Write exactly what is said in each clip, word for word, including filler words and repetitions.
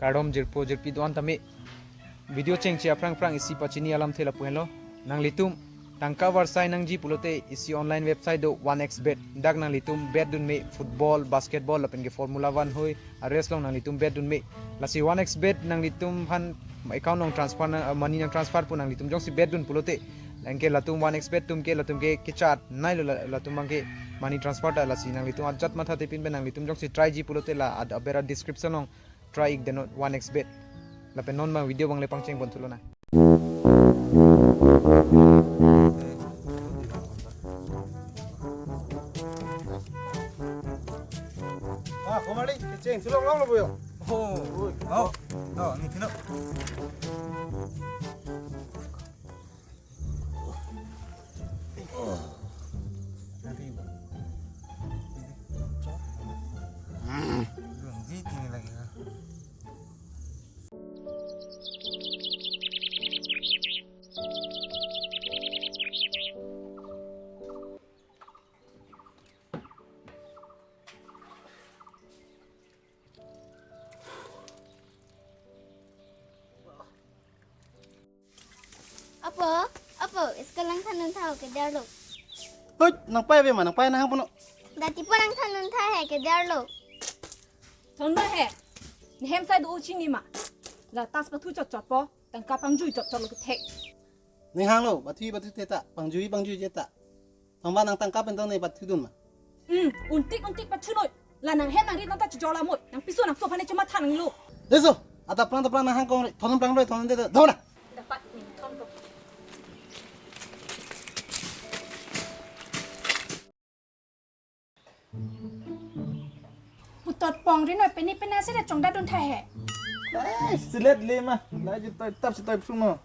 Kardom jirpo jirpi do-an tame. Video chengche aphrang phrang isi pachini alamthe lapu henlo. Nanglitum tangka varsai nangji pulote isi online website do one X bet. Dak nanglitum bet dun me football, basketball lapen ke Formula One hoi a-race along nanglitum bet dun me. Lasi one X bet nanglitum aphan account nang transfer na, money nang transfer pu nanglitum jongsi bet dun pulote. Anke latum one X bet atum ke latum ke kechat nailo la-, latum abang ke money transfer ta, lasi nanglitum ajat matha tepin pen nanglitum jongsi try ji pulote la ad-, aber a-description along try ik den one X bet. Lapen non abang video abang le pangcheng pon thulo nang. Ah, Komali, kecheng, sulong long lo boyo. Oh, oh, oh, ni kino. Apo, apo, school nangthan dun tha ho, kederlo. Hoi, nangpai ave ma, nangpai nang puno. Dati po nangthan dun tha he, kederlo. Thon dun he. Nehem sai do uchi ni ma. La tas pathu chot chot po, tangka pangjui chot chot lo kethek. Ning hanglo, pathu pathu te ta, pangjui pangjui je ta. Thangba nang tangka pen tong ne pathu dun ma. Hmm, untik untik pathu noi. La nanghem nangrit nang ta chijor lamoi. Nang piso nangso aphan ne chomatha nanglo. Deso, ata plang ta plang nang hangkong re. Thon plang re, thon de, de, dona. Dapat ni thon ko. Putot pong ri noi, peni pena si da chongdat dun tha he. Eh, silet le ma. La ji toi tap si toi phung no.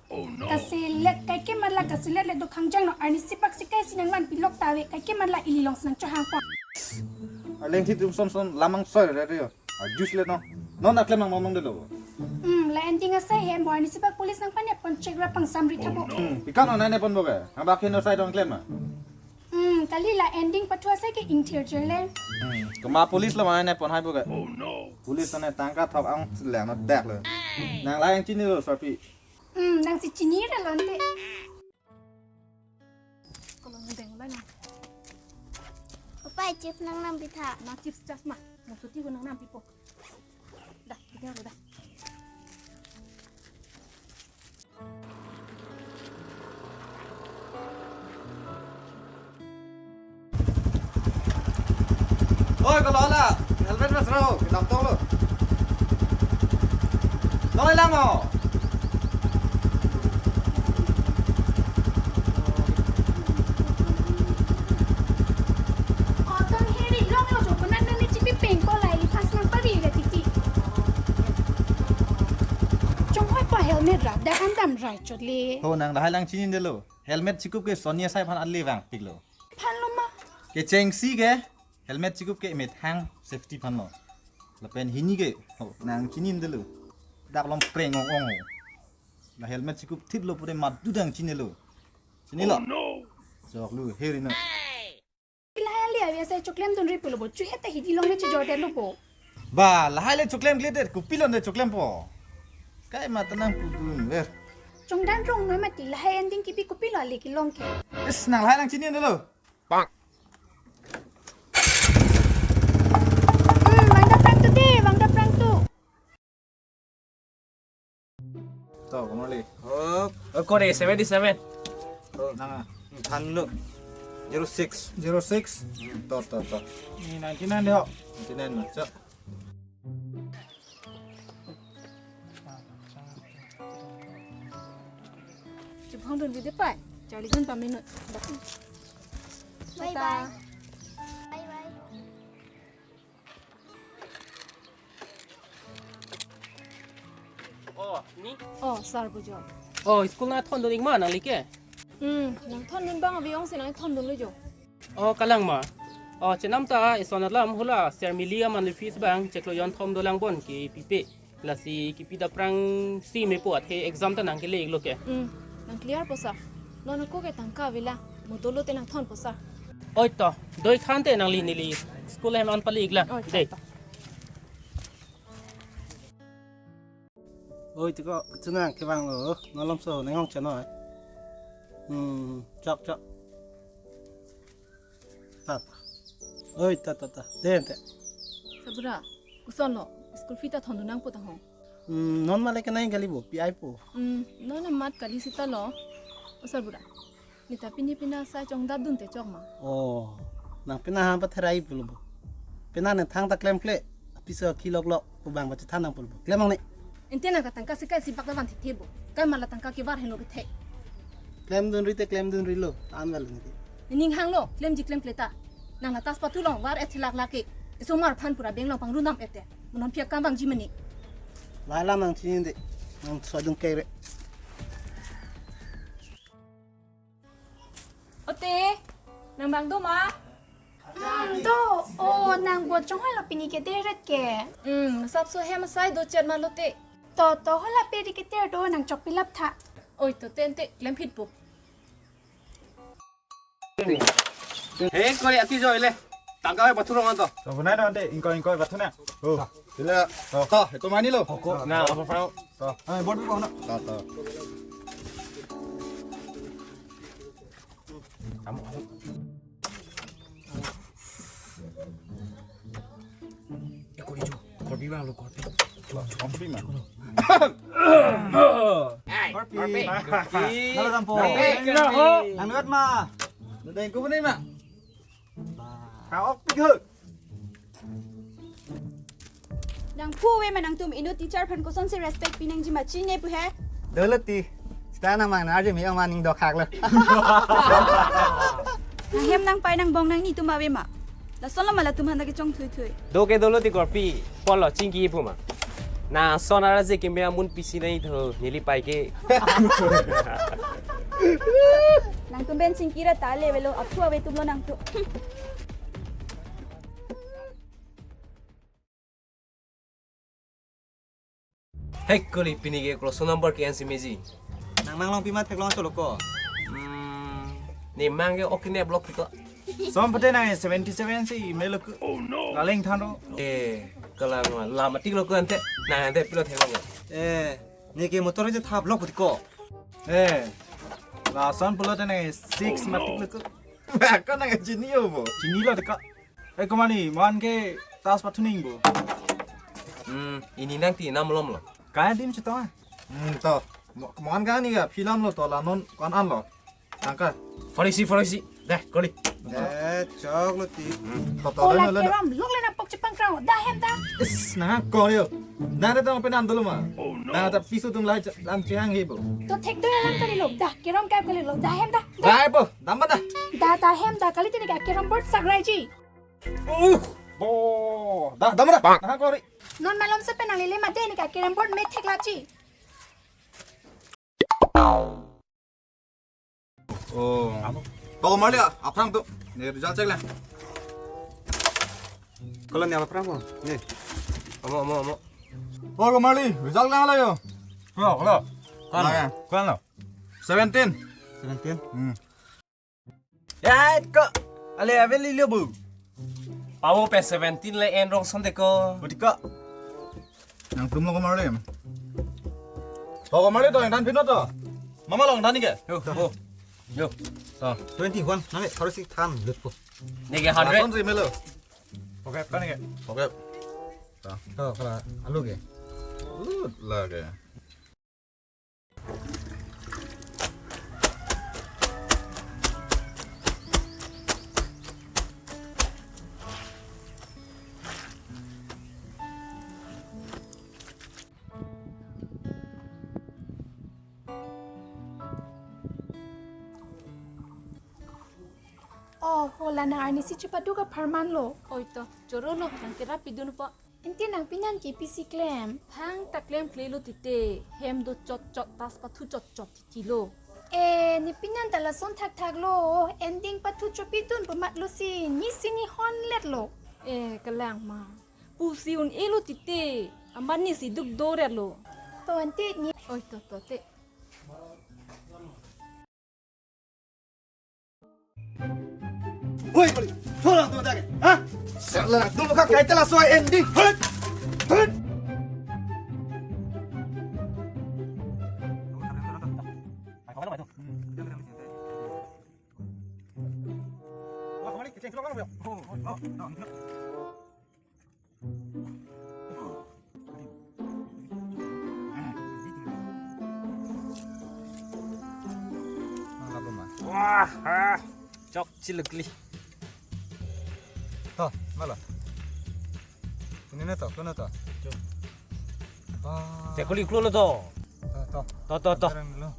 Kasilet, kaike man la kasilet le do khangjang no, arnisi pak si kai si nangvan pilok ta ave, kaike man la ili along si nangchohang pon. Aleng thi tum son son lamang soi re re yo. A juice le no. Non aklem nang mamang de lo. Hmm, la ending asai he, mo arnisi pak police nangpanep pon, check ra pangsamri tha bo. Hmm, pikan onai ne pon bo ke. Hang bak hin no sai dong klem ma. Hmm, kali la ending pathu asai ke ingthir jer le. Hmm, kema police lo ma ne pon hai bo ke. Police ne tangka thok ang leng no dak lo. Nang la yang chinilo, Sarpi. Hmm, nang si chinilo ante. Kolon deng la na. Papai, chips nang nampi tha. Na chips chas ma. Mo suti ko nang nampi po. Da, kita lo da. Oi, kalau ala, helmet mas raho, kita tong lo. Tong lang mo. Otong heri long lo jo, kunan nani chipi pengko lai li pas nang pari re titi. Chonghoi pa helmet ra, da andam rai chot le. Ho nang lahai lang chinin delo. Helmet chikup ke Sonia sai aphan ale vangpik lo. Aphan lo ma? Kechengsi ke helmet chikup ke methang safety aphan lo. Lapen hini ke ho nang chinin delo. Dak lom preng ong ong ho. La helmet chikup thip lo pure madu dang chinilo. Chinilo. Chok lu heri no. Lahai ali ave asai choklem dun ri pulo bo. Chuhe ta hidi along le chijor det lo bo. Ba, lahai le choklem kle det, kopilo ne choklem po. Kai ma ta nang pudun ver. Chongdan rong noi mati, lahai ending kipi kopilo ali kelong ke. Is, nang lahai nang chinin delo. Bang. Hmm, bang daprang tu de, bang daprang tu. To, Komali. Oh, oh, kode seventy seven. Oh, nang, ah. Thanlo. Zero six. Zero six. Hmm. To, to, to. Ni ninety nine de ho. Ninety nine ma, cho. Chibang dun bide pai. Charli gun pa minute. Bye bye. Bye bye. Oh, ni? Oh, sir, bujok. Oh, school nangthon dun ik ma nangli ke? Hmm, nangthon dun bang abi ong si nangthon dun lo jo. Oh, kalang ma. Oh, chenam ta eson alam hula, sir Mili aman le fees bang, chiklo jonthom dolang bon kipipe. Lasi kipi daprang si mepo athe exam ta nang kele ik lo ke. Hmm, nang clear po sir. Non ako ke tangka ave lang, mo dolo te nangthon po sir. Oi to, doi khan te nangli neli school hem an pali ik lang. Oi, de. To. Oi, tiko, chunang kevanglo, nalom so, neng hong chano, eh. Hmm, chok, chok. Ta, ta. Oi, ta, ta, ta. Den, te. Sarbura, kosonlo, school fee ta thondun nangpo ta ho. Hmm, non male kenai kali bo, pi ai po. Hmm, non amat kali seta lo. O sarbura. Neta pini pina sai chongdap dun te chok ma. Oh, nang pina ham patherai pulo bo. Pina ne thangta klemkle. Apiso kilok lok, pu bang ba chethan nang pulo bo. Klem ang ne. Ente nang ta tangka sekai sibak davan thithe bo. Kai mala tangka kevar henlo kethe. Klemdun ri te klemdun rilo. An val ne. Nening hanglo, klemji klemkle ta. Nang la tas patu long, var et thilak lake. Esomar aphan pura beng long pangrunam ete. Mo non phi akam vangji mani. Lai lam nang chini de. Nang sodung kere. Ote, nang bang do ma? Hmm, do. Oh, nang bot chonghoi lo pini ke deret ke. Hmm, sap so hem sai do chet ma lote. To, to, hola pe di ke ter do nang chok pilap tha. Oi, to tente, klem phit po. He, kori ati jo ile. Tangka oi pathu rong to. To, kunai do ante, ingkoi, ingkoi pathu na. Oh. Sila. To. To, itu mani lo. Hoko. Na, apa pau? To. Ai, bot ko na. To, to. Kamu, kamu. Eh, kori jo. Korpi bang lo, korpi. Korpi ma. Korpi. Korpi. Halo, Rampo. Korpi, korpi. Nang liwat ma. Nang dengku benih ma. Kau ok pik he. Nang pu ave ma nangtum inut teacher aphan kosonsi respect pinangji ma chini pu he. Dolo ti. Seta nang mang na arje mi ong maning dokhak lo. Nang hem nang pai nang bong nangni atum ave ma. Lason lo ma latum aphan ta kechong thui thui. Do ke dolo ti korpi. Polo chingki pu ma. Na son ara je keme amun pisi nai tho neli pai ke. Nangtum pen chingki ra ta le avelo, aphu ave atum lo nangtum. Hei, kori pini ke kolo-so number ke-en si meji. Nang nanglong pima theklong cholo ko. Hmm, ne mang ke ok ne block pito. Som pute nang seventy seven si melo ko. Laleng than ro. Eh, kalang la matik lo ko ante. Nang ante pilo theklong. Eh, ne ke motor je tha block putiko. Eh, lason pulo te nang six matik lo ko. Ba ko nang chini yo bo. Chini lo deka. Eh, komani, man ke tas pathuning bo. Hmm, ini nang ti nam lom lo. Kaya dim chetong ah. Hmm, to. Mo-, man ka ni ka film lo to la non kan an lo. Tangka. Farisi, farisi. Deh, kori. Eh, chok lo ti. Hmm, to to. Ola lo lo. Kerom lok le na pok chepang krang. Da hem da. Is, na ko yo. Na re tong penan dulu ma. Na ta piso tung lai lam chehang he bo. To thek do lam kali lo. Da kerom kai kali lo. Da hem da. Dai bo, dam ba da. Da da hem da kali tini ka kerom board sagraiji. Uh, bo, da, da mara. Nah, kori. Non malom se penang lele mate ni ka kerom board me thek lachi. Oh. Bo Marli, aphrang tu. Ne result check le. Kalau ni aphrang bo. Ni. Amo, amo, amo. Bo Marli, result lang la yo. Kalau, kalau. Kan, kan lo. Seventeen. Seventeen. Hmm. Ya, ko. Ale, ave lilo bu. Pabo pe seventeen le en rong sonte ko. Buti ko. Nangtum lo ko Marli. Bo ko Marli to, dan pino to. Mama long dan ke. Yo, bo. Yo. To. Twenty one, nang harus si than lut po. Neke hundred. Lason si melo. Pocket kan ke. Pocket. To. To, kala alu ke. Lut lagi. Oh, hola na arnisi chipadu ka pharman lo. Oi to, choro lo, nang kira pidun po. Ente nang pinan ke pisi klem. Thangta klemkle lo tite, hem do chot chot tas pathu chot chot titi lo. Eh, ne pinan ta lason thakthak lo, ending pathu chopidun pemat lo si, ni si ni hon let lo. Eh, kalang ma. Pusi un-e lo tite, amat ni si duk do ret lo. To ante ni. Oi, to, to, te. Woi, balik. Tolong tuh tadi. Hah? Salah dulu kak, kayak telah soal ending. Hut. Hut. Wah, ah, chok chilukli. To, malo. Ini na to, kuno to. Wah. Cek kuli kulo to. To, to. To, to, to. Sekarang dulu.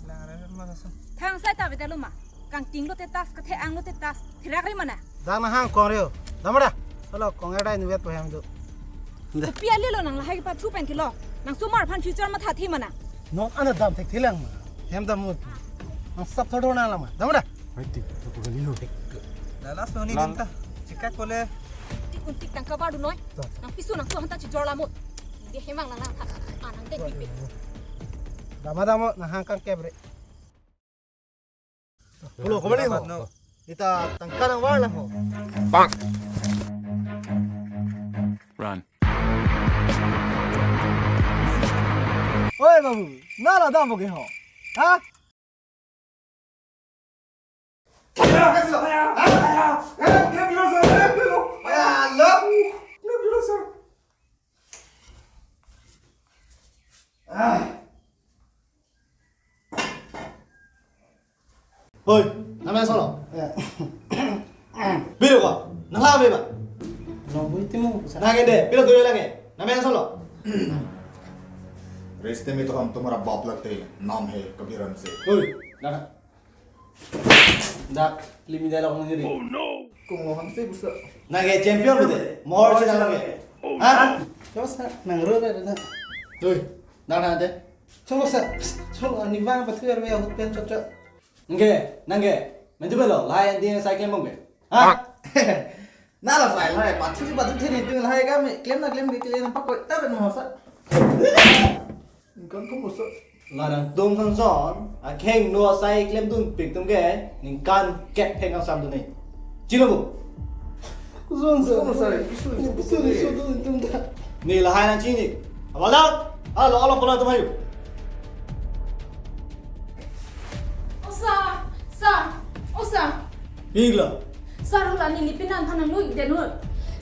Lang, lang, lang, lang. Thang sai ta beda lo ma. Kangting lote tas, kathe-ang lote tas. Thirak ri mana? Dang na hang kong reo. Dam ra. Solo kong era ini wet po hem do. Kopi ale lo nang lahai kepathu pen kelo. Nang osomar aphan future matha thi mana? Non ana dam thekthelang ma. Hem dam mut. Nang sap thodo na lama. Dam ra. Hai tik, to ko liho. Lalas noni Lang. Dinta. Chikak kole. Tik un tik tangka baru noi. To, to. Nang piso nang so hanta chijor lamut. Dia hemang nang nang tha. Ah, nang dek pipi. Dama damo nang hang kangkep re. Pulo, kobali ho. Dapat, no. Ita tangka nang war lang ho. Run. Oi, babu, nala dam boge ho. Ha? Hoi, name solo. Bilo ko, nang la be ba? Nang bui timu, sir. Nang ende, bilo tuyo lagi. Name solo. रिश्ते में तो हम तुम्हारा बाप लगते हैं, नाम है कबीर हंसे। Hoi, nang. Dak, limi dialog nang jiri. Kung lo hang se busa. Nang ke champion bute, mohor si nang ke. Ha? Coba sa, nang ro be na. Hoi, nang nang de. Coba sa, coba ni bang pathu er be ahut pen chot chot. Nang ke, nang ke. Mentu belo, lahai anti sai klem bong ke. Ha? Nala sai lahai, pathu si pathu thini tu lahai kami klem na klem ke klem pa koi ta ben mohor sa. Ingkan ko musa. La nangtum kangson, akheng no asai klemdun pik atum ke, ningkan kep pheng kangsam dun ni. Chilo bu? Zon sa. Zon sa, isu, isu, Isu, isu, isu, isu, dun tum ta. Ni lahai nangchini. Abal dak? Alo, alo, pula tum ayu. O sir, sir, o sir. Pik lo. Sir, hala neli pinan aphan nanglo ik den noi.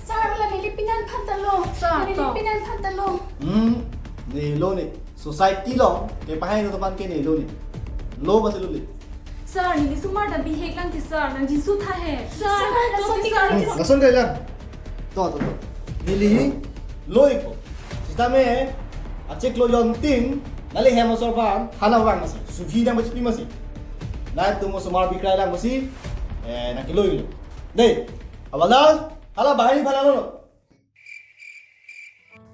Sir, hala neli pinan aphan ta lo. Sir, neli to. Pinan aphan ta lo. Hmm, neli lo ni. Society along kepahai no teman ke neli lo ni. Lo masih lo ni. Sir, neli osomar ta bihek lang ti sir, nang jinsu tha he. Sir, sir, nang lason ti sir. Lason ke lang. To, to, to. Neli lo ik po. Sitame achiklo jontin, neli hem asor aphan, hana vang masi. Sugi dang masi, masi. Nangtum osomar bikrai lang masi, eh, nang kilo ilo. Dei, abal dak, hala bahai phala lo.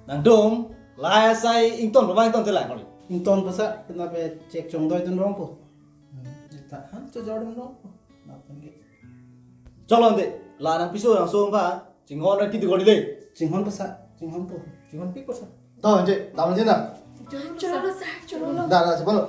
Nangtum, lahai asai ington, rumah ington te lang kali. Ington pasa, kena pe chek chongdoi tun rong po. Hmm, ta, ha, chojor tun rong po. Napan ke. Cholo ante, la nang piso nang song pa, chinghon nang titi kali dei. Chinghon pasa, chinghon po. Chinghon pik pasa. Tahu ante, tahu ante na. Choro lo sir, choro lo. Dah, dah, sebalo.